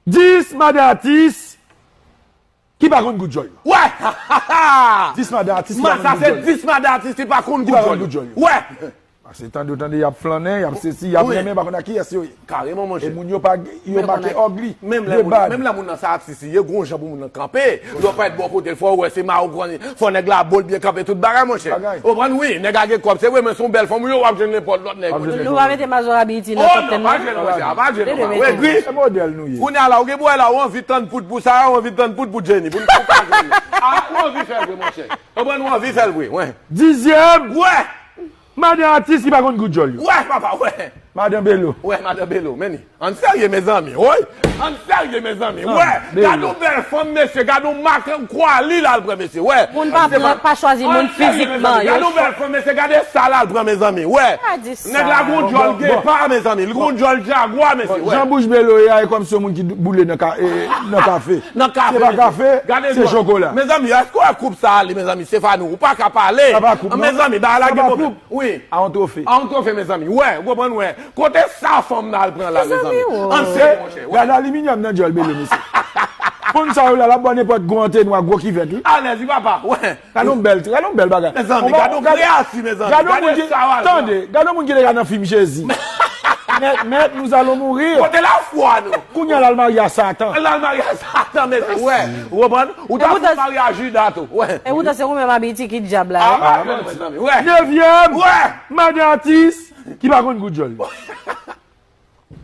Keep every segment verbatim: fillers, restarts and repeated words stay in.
Dis madan atis ki pa konn gout djòl yo. Wè! Dis madan atis ki pa konn gout djòl yo. Dis madan atis ki pa konn gout djòl yo. Wè! Paske tande w tande y ap flannen, y ap sesi, y ap renmen, pa konn ak kiyès yo ye. Kareman, monchè. E moun yo pa, yo make ugly, de bad. Menm lè moun nan se atis li ye, gon jan pou moun nan kanpe. Lè w parèt bò kote l, fò w wè se mawon, fò nèg la bo l byen kanpe, tout bagay, monchè. Ou konprann, wi, nèg la gen kòb, se vre, men se yon bèl fanm, wi, w ap jwenn nenpòt lòt nèg. Nou pa mete Mazora Beauty nan top ten non. Pa jwenn, monchè, pa jwenn, pa jwenn. Wè, gri. Se modèl nou ye. Kounye a la, ou gen bwè la, ou anvi tann poud pou sa, ou anvi tann poud pou Jenny, pou n pa jwenn. A, ou anvi fè l vre, monchè. Ou konprann, ou anvi fè l vre, wè. Dizyèm. Wè. Madan atis ki pa konn gout djòl yo. Wè, papa, wè. Madan Belo. Wè, madan Belo, men ni. Ann serye, mezanmi, woy. Ann serye, mezanmi, wè. Gade yon bèl fanm, mesye, gade yon mak kwali l al pran, mesye, wè. Moun pa pran, pa chwazi moun fizikman, yo. Gade yon bèl fanm, mesye, gade sa l al pran, mezanmi, wè. Nèg la gon djòl gepa, mezanmi, li gon djòl jagwa, mesye, wè. Jan bouch Belo ye a, e kòmsi yon moun ki boule nan ka-, e, nan kafe. Nan kafe, mesye. Se pa kafe, se chokola. Mezanmi, èske w wè koup sa ale, mezanmi, Stefani, ou pa ka pale. Sa pa koup, non. Mezanmi, bagay la gen pwoblèm. Wi. A yon twofe. A yon twofe, mezanmi. Wè, ou konprann, wè. Kote sa fanm nan al pran la, mezanmi? Ann serye, monchè. Gade aliminyòm nan djòl Belo, mesye. Fanm sa yo la, l ap bwè nenpòt gwo antenwa, gwo kivèt, wi. Alèz, wi, papa, wè. Gade yon bèl, gade yon bèl bagay. Mezanmi, gade yon kreyati, mezanmi. Gade yon moun ki, tande, gade yon moun ki te ka nan fim Jezi. Mèt, mèt, nous allons mourir. Kote lafwa nou? Kounye a l al marye a Satan. L al marye a Satan, mesye, wè. Ou konprann? Ou ta fè maryaj Jida tou. Wè. E poutan se ou menm Abiti ki dyab la, wi. A, pa jwenn, mezanmi, wè. Nevyèm. Wè. Madan atis ki pa konn gout djòl yo.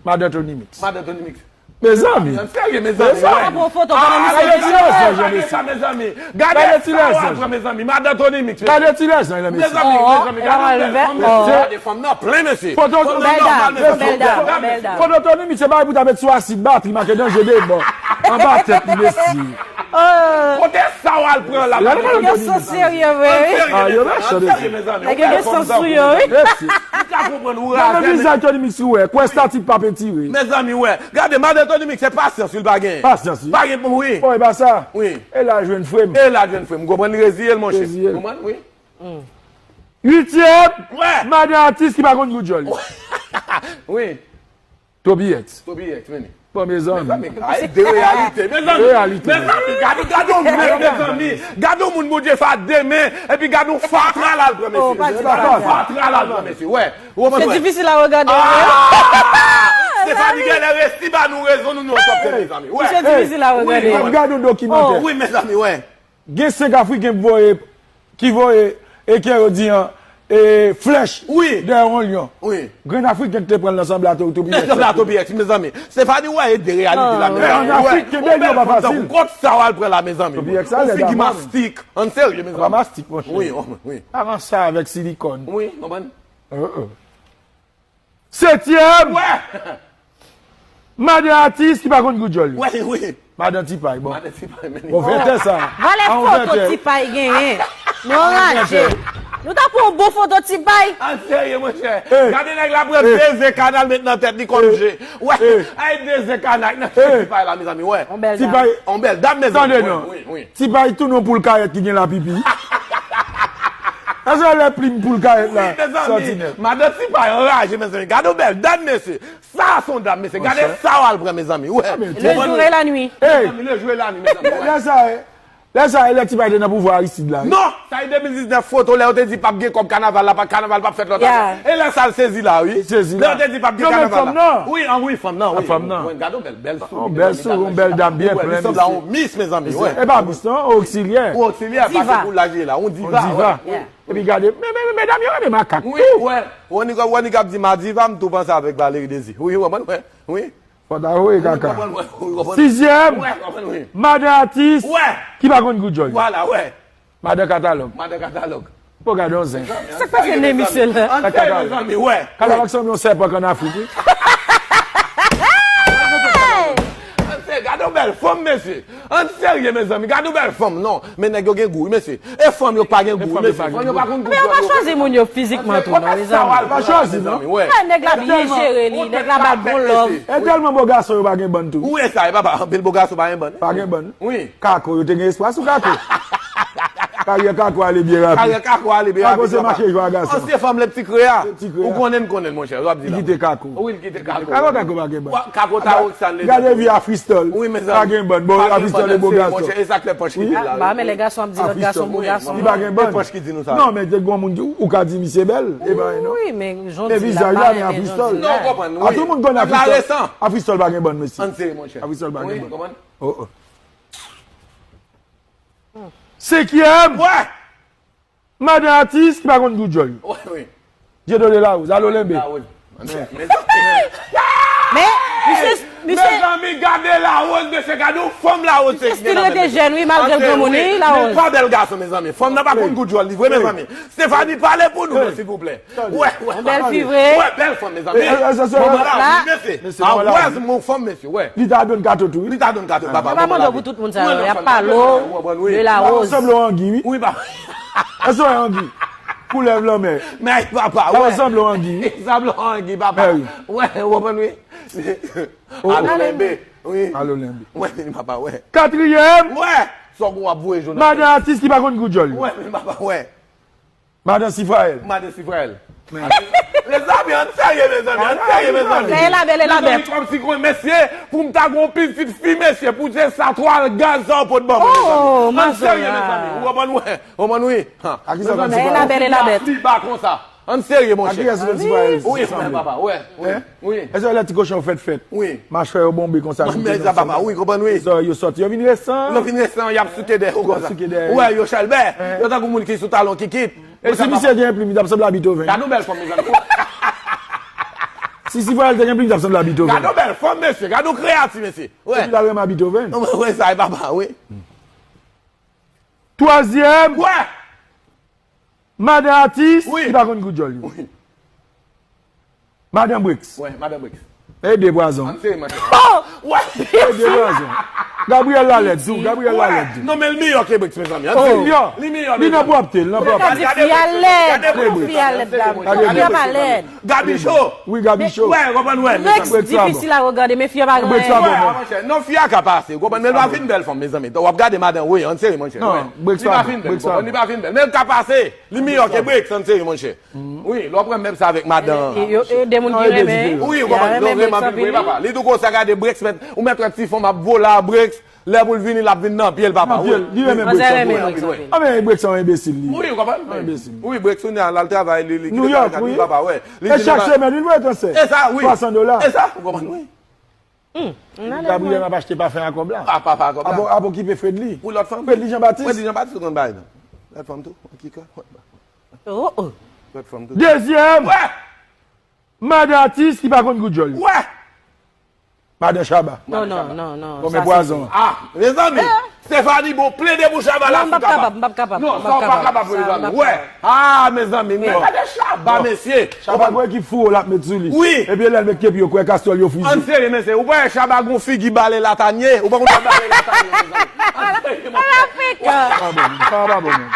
Madan Tony Mix. Madan Tony Mix. Mezanmi. Ann serye, mezanmi, wè. Sa pa bon foto, pandan misye gen cheve. Gade ti lèzanj, mesye. Gade ti lèzanj. Gade ti lèzanj. Madan Tony Mix. Gade ti lèzanj, mesye. Mezanmi, mezanmi, gade yon bèl fanm, mesye. Gade fanm nan plen, mesye. Foto, bèl dam, bèl dam, bèl dam. Foto Tony Mix, se bagay pou ta met sou asid batri, make danje de bò. Anba tèt li, mesye. Kote sa w al pran la, madan Tony Mix? Nèg yo serye vre, wi. Ann serye, mezanmi. Nèg yo gen sans sou yo, wi. Ou ka konprann, ou raze. Gade vizaj Tony Mix ou wè, kwè stati p ap etire. Mezanmi, wè. Gade, madan Tony Mix, se pasyans li pa gen. Pasyans, wi. Pa gen pou, wi. Bon, e pa sa. Wi. E la jwenn frè m. E la jwenn frè m. Ou konprann, li reziye l, monchè. Reziye l. Ou konprann, wi. Uityèm. Wè. Madan atis ki pa konn gout djòl yo. Wi. Toby X. Toby X, men ni. Bon, mezanmi. Mezanmi, ay, de reyalite. Mezanmi, mezanmi, gade, gade yon moun, mezanmi. Gade yon moun Bondye fè a de men, epi gade yon fatra l al pran, mesye. Fatra l al pran, mesye. Wè. Ou konprann, wè. Se difisil a regade, wi. Ah! Stefani genlè resi ba nou rezon, nou, nou top ten, mezanmi. Wè. Se difisil a regade. Wi, wi. Gade yon dokimantè. Wi, mezanmi, wè. Gen senk Afriken ki voye, ki voye, e ke yo di an, e, flèch dèyè yon lyon. Wi. Grenn Afriken ki te pran l nan sanble a Toby X. Sanble a Toby X, mezanmi. Stefani, wè, e de reyalite la, mezanmi. An Afrik, kenbe lyon pa fasil. Kot sa w al pran la, mezanmi? Toby X, sa lè figi mastik. Ann serye, mezanmi. Pa mastik, monchè. Wi, wi. Avan sa avèk silikòn. Wi, konprann. Setyèm! Wè! Madan atis ki pa konn gout djòl yo. Wè, wi. Madan Tipay, bon. Madan Tipay, men. Bon, vètè sa. Valè foto Tipay genyen. Nou anraje. Nou ta pran yon bon foto Tipay. Ann serye, monchè. Gade nèg la pran de ze kanal met nan tèt li kòm je. Wè, ay de ze kanal nan tèt Tipay la, mezanmi, wè. On bèl dam. Tipay. On bèl dam, mezanmi. Tande non. Wi, wi. Tipay tounen yon poul kayèt ki gen lapipi. Èske lè plim poul kayèt la sòti nèt? Madan Tipay anraje, mezanmi. Gade yon bèl dam, mesye. Sa se yon dam, mesye. Gade sa w al pran, mezanmi. Wè. Le jour et la nuit. Mezanmi, le jour et la nuit, mezanmi. Lè sa, lè sa, lè Tipay te nan pouvwa Aristide la, wi. Non, sa e de mil diznèf foto, lè yo te di p ap gen kòb kanaval la, pa, kanaval p ap fèt lòt ane. E lè sa l sezi la, wi. Lè yo te di p ap gen kanaval la. Wi, an wi, fanm nan, wi. Fanm nan. Gade yon bèl, bèl souri, mezanmi. Bèl souri, yon bèl dam byen plen, mesye. Li sanble a yon mis, mezanmi, wè. E pa mis, non, yon oksilyè. Yon oksilyè, pa se pou laj li la, yon diva, wè. Epi gade, men, men, men, medam yo renmen makak tou. Wi, wè. Wè nèg, wè nèg ap di Madiva, m tou panse avèk Valery Désir. Wi, ou konprann, wè. Wi. Fò ta voye kaka. Wi, ou konprann, wè. Wi, ou konprann. Sizyèm, wè, ou konprann, wi. Madan atis, wè, ki pa konn gout djòl. Vwala, wè. Madan Katalòg. Madan Katalòg. Bon, gade yon zen. Sa k pase nan emisyon la? Ann serye, mezanmi, wè. Katalòg sanble yon sèpan k ann Afrik, wi. Ann serye, gade yon bèl fanm, mesye. Ann serye, mezanmi, gade yon bèl fanm, non. Men nèg yo gen gou, wi, mesye. E fanm yo pa gen gou, wi, mesye. Fanm yo pa konn gou. Men yo pa chwazi moun yo fizikman tou, non, mezanmi. Pa chwazi, non. Wè, nèg la byen jere li, nèg la ba l bon love. E tèlman bo gason yo pa gen bann tou. Ou wè sa, e papa, anpil bo gason pa gen bann. Pa gen bann. Wi. Kako, yo te gen espwa sou kako. Karyè Kako ale byen rapid. Karyè Kako ale byen rapid. Kako se mache jwa gason. An se fanm le pti kre a. Le pti kre a. Ou konnen, konnen, monchè, w ap di la. Li kite Kako. Wi, li kite Kako. Kako, Kako pa gen bann. Kako ta Roxane le. Gade vi a Fristol. Wi, mezanmi. Pa gen bann. Bon, a Fristol e bo gason. Monchè, e sa k fè Panch kite la. Ba, men lè gason ap di lòt gason bo gason. Li pa gen bann. Panch ki di nou sa. Non, men te gon moun ou ka di misye bèl. E pa non. Wi, men jan di la pa renmen jan di la. Non, konprann, wi. A tout moun konn a Fristol. A Fristol pa gen bann, mesye. An seri, monchè. A Fristol pa gen bann. Oh, oh. Senkyèm. Wè! Madan atis ki pa konn gou djòl. Wè, wi. Dieudonné Larose, alo Lenbe. Larose. Men, misye, misye. Mezanmi, gade Larose, mesye, gade yon fanm Larose. Misye still rete jèn, wi, malgre l granmoun, wi, Larose. Men pa bèl gason, mezanmi. Fanm nan pa konn gou djòl li vre, mezanmi. Stephanie, pale pou nou, non, silvouplè. Wè, wè. Yon bèl fi vre. Wè, bèl fanm, mezanmi. Manman la, wi, mesye. A wè, yon fanm, mesye, wè. Li ta donn kato tou, wi. Li ta donn kato, papa. Yo pa mande w pou tout moun sa yo, y ap pale w de Larose. Sanble yon angi, wi. Wi, papa. Èske w wè angi? Koulèv lanmè. Men papa, wè. Sanble yon angi, wi. Sanble yon angi, papa. Wè, w konprann, wi. Alo Lenbe. Wi. Alo Lenbe. Wè, vini, papa, wè. Katriyèm. Wè. Sa w ap voye jou nan. Madan atis ki pa konn gou djòl. Wè, vini, papa, wè. Madan Sifraèl. Madan Sifraèl. Mezanmi, ann serye, mezanmi, ann serye, mezanmi. Lè la bèl, lè la bèl. Mezanmi, kòmsi konn, mesye, pou m ta gon pitit fi, mesye, pou se sa twa gaz sa w pot ban mwen, mezanmi. Ann serye, mezanmi. Ou konprann, wè. Ou konprann, wi. Lè la bèl, lè la bèl. Ann serye, monchè. Wi, men papa, wè, wi, wi. Èske lè ti kochon fèt fèt? Wi. Machwè yo bonbe konsa, men sa, papa, wi, konprann, wi. Yo sòti, yo vin resan. Yo vin resan, y ap souke dèyè yo konsa. Wè, yo chèlbè. Yo tankou moun ki sou talon kikit. E si misye gen plim, li t ap sanble a Beethoven. Gade yon bèl fanm, mezanmi. Si Sifraèl te gen plim, li t ap sanble a Beethoven. Gade yon bèl fanm, mesye. Gade yon kreyati, mesye. Wè. Epi l al renmen a Beethoven. Wè, sa e papa, wi. Twazyèm. Wè. Madan atis ki pa konn gou djòl li. Wi. Madan Brix. Wè, madan Brix. E de pwazon. Ann seri, manchè. Wè. E de pwazon. Gabriel Lalèd tou, Gabriel Lalèd tou. Non, men l miyò ke Brix, mezanmi. Li miyò. Li miyò, li nan pwòpte, li nan pwòpte. Gade fi a lèd, gade fi a lèd, Gabriel. Fi a pa lèd. Gabi cho. Wi, Gabi cho. Wè, konprann, wè. Brix difisil a regade, men fi a pa gen anyen. Wè, monchè. Non, fi a ka pase, ou konprann, men l pa fin bèl fanm, mezanmi. W ap gade madan, wi, ann seri, monchè. Non, Brix pa fin bèl, li pa fin bèl. Men l ka pase. Li miyò ke Brix, ann seri, monchè. Wi, lè w pran mèb sa avèk madan. E, e, e, de moun ki renmen. Wi, ou konprann, yo renmen anpil, wi, papa. Li tou konsa gade Brix, mèt, ou mèt wè ti fanm ap vole a Brix, lè pou l vini, l ap vin nan pye l, papa. Nan pye l, li renmen Brix anpil. A, men Brix se yon enbesil, li. Wi, ou konprann? Yon enbesil. Wi, Brix, kounye a, l al travay, li, li kite travay kat li, papa, wè. E chak semèn, li voye transfè. E sa, wi. Twa san dola. E sa, ou konprann, wi. Gabriel ap achte pafen a kòb la. A, pafen a kòb la. Ap okipe Fredly. Pou lòt fanm. Fredly Jean Baptiste. Fredly Jean Baptiste, ou konn bagay la. Lòt fanm tou, ki ka. Oh, oh. Lòt fanm tou. Dezyèm. Wè. Madan atis ki pa konn gou djòl. Wè. Madan Shabba. Non, non, non, non. Konbyen pwazon? A, mezanmi. Stephanie, bon, plede pou Shabba la. Non, m p ap kapab, m p ap kapab. Non, sa w pa kapab, mezanmi. Wè. A, mezanmi, men gade Shabba, mesye. Shabba gon ekip fou l ap met sou li. Wi. Epi lè l met kepi yo kwè kastwòl yo frize. Ann seri, mesye. Ou pa wè Shabba gon figi bale latanye? Ou pa konn bale latanye, mezanmi. Ann seri, mesye. Sa pa bon, sa pa bon, men.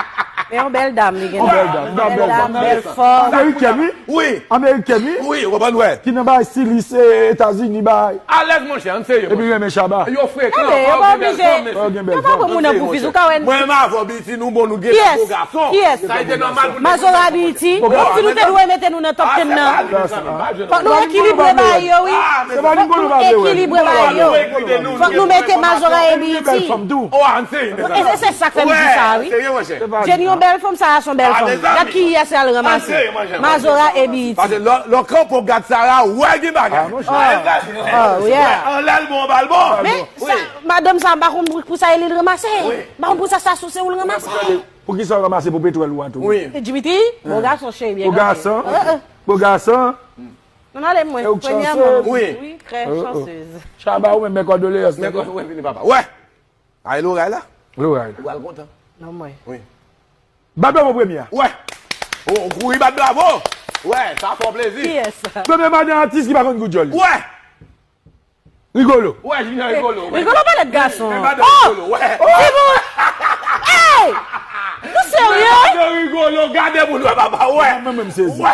Men yon bèl dam li gen. Yon bèl dam, yon bèl dam, bèl fòm. Amerikèn, wi. Wi. Amerikèn, wi. Wi, ou konprann, wè. Ki nan bay stilis, e, Etazini, bay. Alèz, monchè, ann serye. Epi renmen Shabba. Yo frekan, yo pa oblije. Yo pa pran moun nan pou fiz, ou ka wè. Mwen menm avè w, Biti, nou bon, nou gen bo gason. Kiyès? Sa te nòmal pou nou. Mazora Biti. Ou di nou te dwe mete nou nan top ten nan. Fòk nou ekilibre bagay yo, wi. Fòk nou ekilibre bagay yo. Fòk nou mete Mazora e Biti. Oh, ann serye, mezanmi. E se, se sa k fè m di sa, wi. Jenny, yon bèl fanm, Sarah se yon bèl fanm. Gad kiyès l al ranmase. Mazora e Biti. Paske lè, lè w kanpe w gad Sarah, ou wè gen bagay. Ah, yeah. Anlè l bon, anba l bon. Men sa, madanm sa, m pa konn pou sa e li l ranmase. M pa konn pou sa, sa sou se ou l ranmase. Pou ki sa w ranmase pou petwòl ou a tou? Wi. E Jimity, bo gason cheri, byen kanpe. Bo gason? Bo gason? Non, ale mwen. Premyèman, wi, trè chansez. Shabba, ou menm, men kondoleyans. Men kondoleyans, vini, papa. Wè! Ay, loray la. Loray la. Ou pral kontan. Non, mwen. Wi. Bat bravo premye a. Wè. Ou kouri bat bravo. Wè, sa fè w plezi. Kiyès? Premye madan atis ki pa konn gou djòl li. Wè. Rigolo. Wè, Junior Rigolo, wè. Rigolo pa lèt gason. Men madan Rigolo, wè. Timoun! Ey! Nou serye? Men madan Rigolo, gade moun wè, papa, wè. Mwen menm sezi. Wè.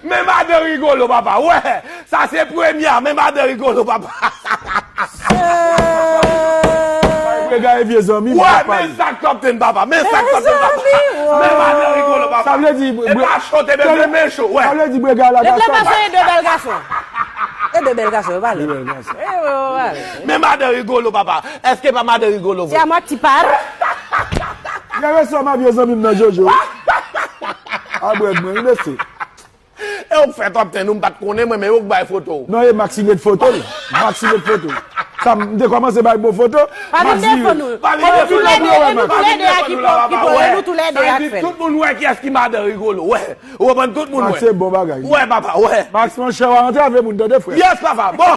Men madan Rigolo, papa, wè. Sa se premye a, men madan Rigolo, papa. Brega e vye zanmi m k ap pale. Men sa k t ap tenn papa. Men sa k t ap tenn papa. Men madan Rigolo papa. Sa vle di e pa cho te bezwen men cho. Wè. Sa vle di Brega la gason. Leblè pa se de bèl gason. E de bèl gason yo pale. De bèl gason. E yo pale. Men madan Rigolo papa. Èske pa madan Rigolo vre? Se a mwa ti par. Gade sa ma vye zanmi m nan Jojo. A brèd mwen wi mesye. E ou k fè top ten ou m pa t konnen mwen men ou k bay foto. Non e Max ki met foto l. Max ki met foto l. Sa m te kòmanse bay bon foto. Pa vin defann nou. Pa vin defann nou. Nou toulède a ki pran nou toulède a k fè. Tout moun wè kiyès ki madan Rigolo. Wè. Ou konprann tout moun wè. Max se bon bagay. Wè papa wè. Max monchè w a antrave moun tande frè. Yes papa. Bon.